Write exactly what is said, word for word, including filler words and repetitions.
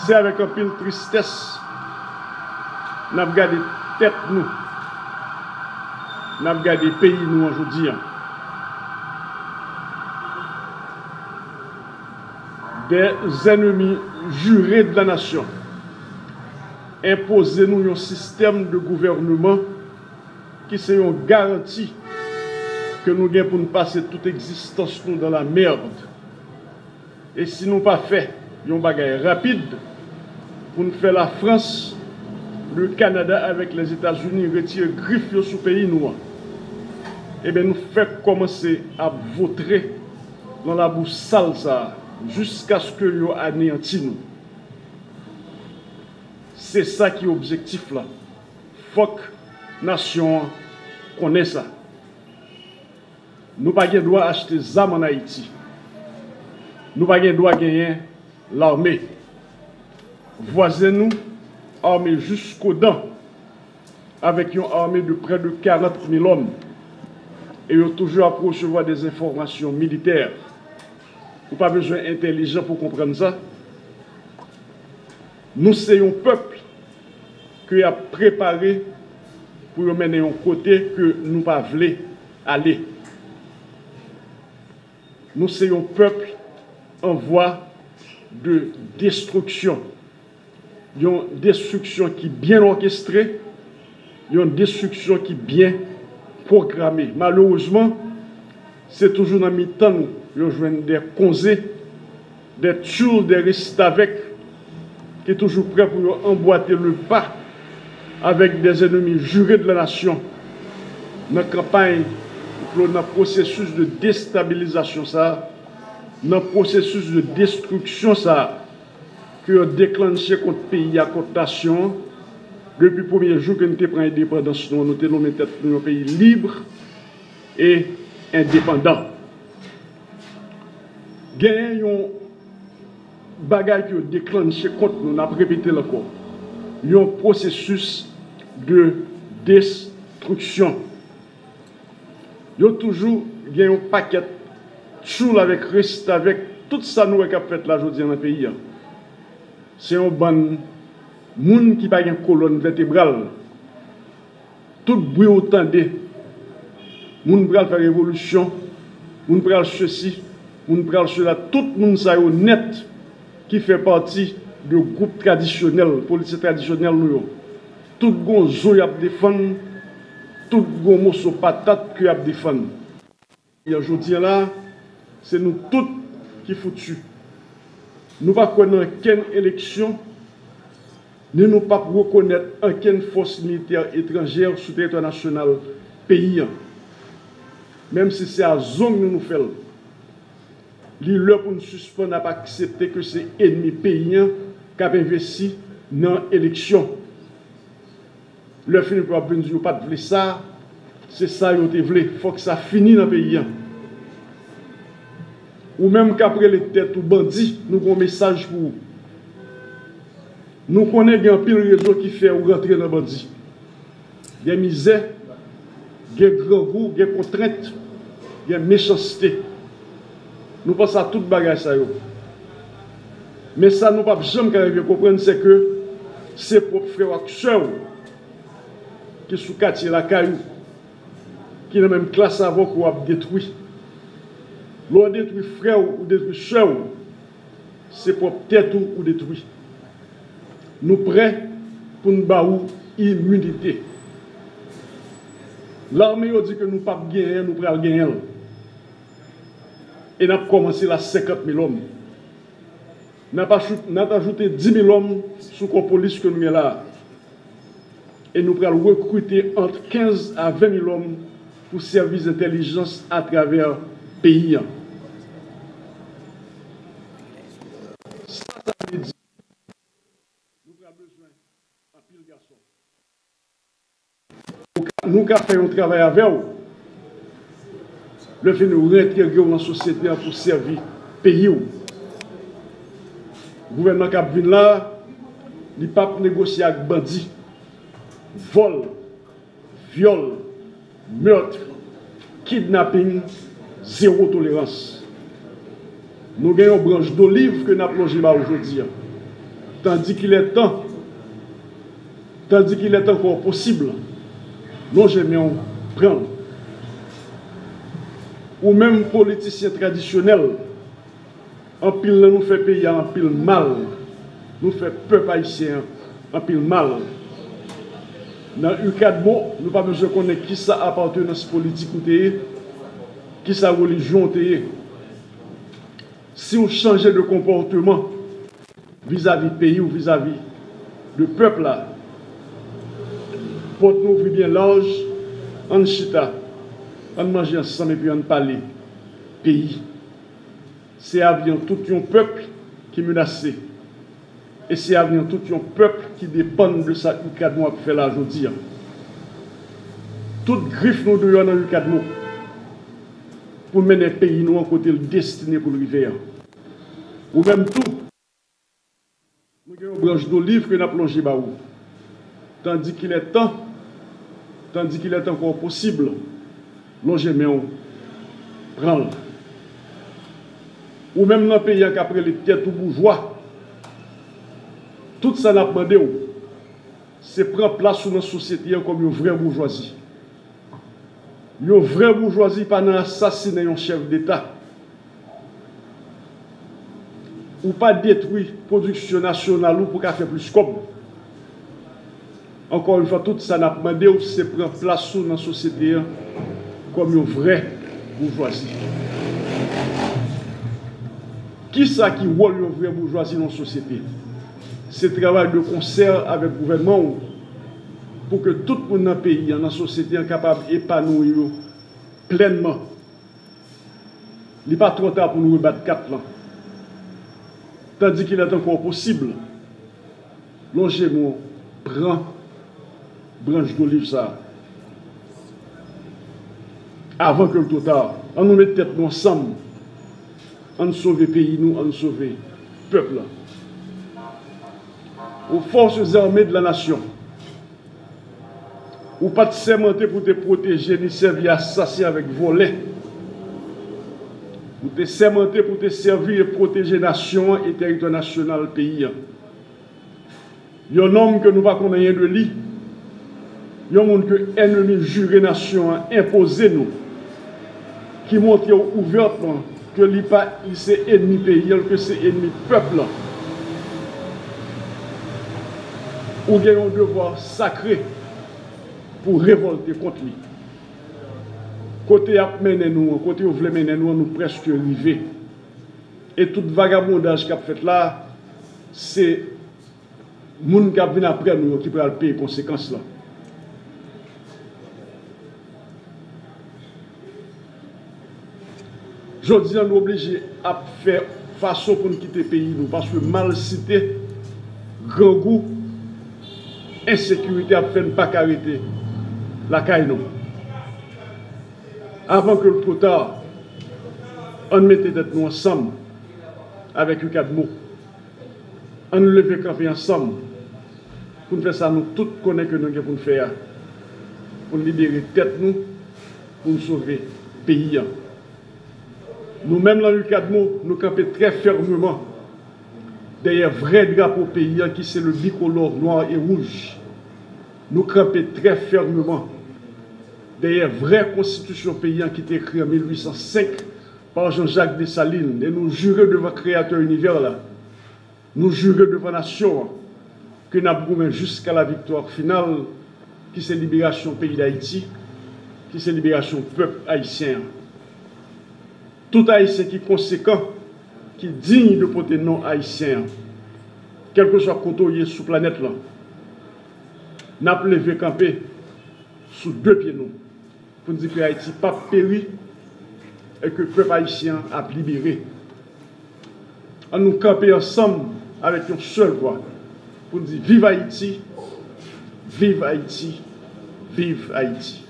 Se avèk anpil tristès n ap gade tèt nou, n ap gade peyi nou an jodi a. Des ennemis jurés de la nation enpoze nou yon sistèm de gouvènman ki se yon garanti ke nou gen pou n pase tout egzistans nou dans la merde. E si nou pa fè yon bagay rapid pou n fè Lafrans, le Canada avèk Lèzetazini retire grif yo sou peyi nou an, ebyen nou fèk kòmanse ap votre nan labou sal sa a jiskaske yo aneyanti nou. Se sa ki objektif la. Fòk nasyon an konnen sa. Nou pa gen dwa achte zam ann Ayiti. Nou pa gen dwa genyen lame. Vwazen nou ame jiskodan avèk yon ame de près de quarante mille hommes e yo toujou ap resevwa des informations militaires. Ou pa bezwen entèlijan pou konprann sa. Nou se yon pèp ke y ap prepare pou yo mennen yon kote ke nou pa vle ale. Nou se yon pèp an vwa de destriksyon. Yon destriksyon ki byen òkestre, yon destriksyon ki byen pwograme. Malerezman, se toujou nan mitan nou yo jwenn de konze, de tchoul, de restavèk ki toujou prè pou yo anbwate le pa avec des ennemis jurés de la nation nan kanpay, nan pwosesis de destabilizasyon sa a, nan pwosesis de destriksyon sa a ke yo deklanche kont peyi a, kont nasyon an. Depi premye jou ke nou te pran endepandans nou an, nou te nonmen tèt nou yon peyi lib e endepandan. Genyen yon bagay ke yo deklanche kont nou, n ap repete l ankò, yon pwosesis de destriksyon. Yo toujou gen yon pakèt tchoul avèk restavèk tout sa nou wè k ap fèt la jodi a nan peyi a. Se yon bann moun ki pa gen kolòn vètebral. Tout bri ou tande, moun pral fè revolisyon, moun pral sesi, moun pral sela, tout moun sa yo nèt ki fè pati de gwoup tradisyonèl, politisyen tradisyonèl nou yo. Tout gon zo y ap defann, tout gon moso patat ke y ap defann. Jodi a la, se nou tout ki fouti. Nou pa kwè nan okenn eleksyon, ni nou p ap rekonèt okenn fòs militè etranjè sou teritwa nasyonal peyi a. Menm si se a zong nou nou fè l. Li lè pou n sispann ap aksepte ke se ènmi peyi a k ap envesti nan eleksyon. Lè fini pou yo ap vin di yo pa t vle sa, se sa yo te vle. Fòk sa fini nan peyi a. Ou menm k ap rele tèt ou bandi, nou gen yon mesaj pou ou. Nou konnen gen anpil rezon ki fè ou rantre nan bandi. Gen mizè, gen grangou, gen kontrent, gen mechanste. Nou panse a tout bagay sa yo. Men sa nou p ap janm ka rive konprann, se ke se pwòp frè w ak sè w ki sou katye lakay ou, ki nan menm klas avè w ke w ap detwi. Lè w detwi frè w, ou detwi sè w, se pwòp tèt ou ou detwi. Nou prè pou n ba ou iminite. Lame yo di ke nou p ap genyen, nou pral genyen l. E n ap kòmanse la senkant mil òm. N ap achou-, n ap ajoute dis mil òm sou kò polis ke nou gen la a. E nou pral rekrite ant kenz a ven mil òm pou sèvis entèlijans atravè peyi a. Sa, sa vle di, nou pral bezwen anpil gason. Nou ka, nou ka fè yon travay avè w. Lè fini, ou reentegre w nan sosyete an pou sèvi peyi w. Gouvènman k ap vin la, li p ap negosye ak bandi. Vòl, vyòl, mèt, kidnaping, zewo tolerans. Nou gen yon branch doliv ke n ap lonje ba w jodi a. Tandis qu'il est temps, tandis qu'il est encore possible, lonje men w, pran l. Ou menm politisyen tradisyonèl, anpil nan nou fè peyi a anpil mal, nou fè pèp ayisyen an anpil mal. Nan UCADMO, nou pa bezwen konnen kisa apartenans politik ou te ye, kisa relijyon w te ye. Si w chanje de konpòteman vizavi peyi w, vizavi de pèp la, pòt nou ouvri byen laj, ann chita, ann manje ansanm epi ann pale peyi. Se avni an tout yon pèp ki menase. E se avni an tout yon pèp ki depann de sa UCADMO ap fè la jodi a. Tout grif nou deyò nan UCADMO pou mennen peyi nou an kote l destine pou l rive an. Ou menm tou, nou gen yon branch doliv ke n ap lonje ba ou. Tandis qu'il est temps, tandis qu'il est encore possible, lonje men w, pran l. Ou menm nan peyi a k ap rele tèt ou boujwa, tout sa n ap mande w, se pran plas ou nan sosyete a kòm yon vrè boujwazi. Yon vrè boujwazi pa nan asasinen yon chèf deta. Ou pa detwi pwodiksyon nasyonal ou pou ka fè plis kòb. Ankò yon fwa, tout sa n ap mande w, se pran plas ou nan sosyete a kòm yon vrè boujwazi. Kisa ki wòl yon vrè boujwazi nan yon sosyete? Se travay de konsè avèk gouvènman w pou ke tout moun nan peyi a, nan sosyete a, kapab epanouyi yo plènman. Li pa twò ta pou nou rebat kat lan. Tandis qu'il est encore possible, lonje men w, pran branch doliv sa a. Avan ke l twò ta, ann nou met tèt nou ansanm. Ann sove peyi nou, ann sove pèp la. Aux forces armées de la nation, ou pa t sèmante pou te pwoteje ni sèvi asasen avèk vòlè. Ou te sèmante pou te sèvi e pwoteje nasyon an e tèritwa nasyonal peyi a. Yon nonm ke nou pa konn anyen de li, yon moun ke ènmi jire nasyon an enpoze nou, ki montre w ouvètman ke li pa, li se ènmi peyi a, ke se ènmi pèp la. Ou gen yon devwa sakre pou revòlte kont li. Kote y ap mennen nou an, kote yo vle mennen nou an, nou prèske rive. E tout vagabondaj k ap fèt la, se moun k ap vin apre nou yo ki pral peye konsekans lan. Jodi a, nou oblije ap fè fason pou n kite peyi nou, paske malsite, grangou, ensekirite ap fè n pa ka rete lakay nou. Avan ke l twò ta, ann mete tèt nou ansanm avèk UCADMO. Ann leve kanpe ansanm pou n fè sa nou tout konnen ke nou gen pou n fè a, pou n libere tèt nou, pou n sove peyi a. Nou menm nan UCADMO, nou kanpe trè fèmeman dèyè vrè drapo peyi a ki se le bikolò nwa e wouj. Nou kanpe trè fèmeman dèyè vrè konstitisyon peyi a ki te ekri an mil uit san senk pa Jean-Jacques Dessalines, e nou jire devan Kreyatè inivè la, nou jire devan nasyon an, ke n ap goumen jiska la viktwa final, ki se liberasyon peyi Dayiti, ki se liberasyon pèp ayisyen an. Tout Ayisyen ki konsekan, ki diy de pote non Ayisyen an, kèlkeswa kote w ye sou planèt lan, n ap leve kanpe sou de pye nou pou n di ke Ayiti p ap peri e ke pèp ayisyen an ap libere. Ann nou kanpe ansanm avèk yon sèl vwa pou n di: Viv Ayiti! Viv Ayiti! Viv Ayiti!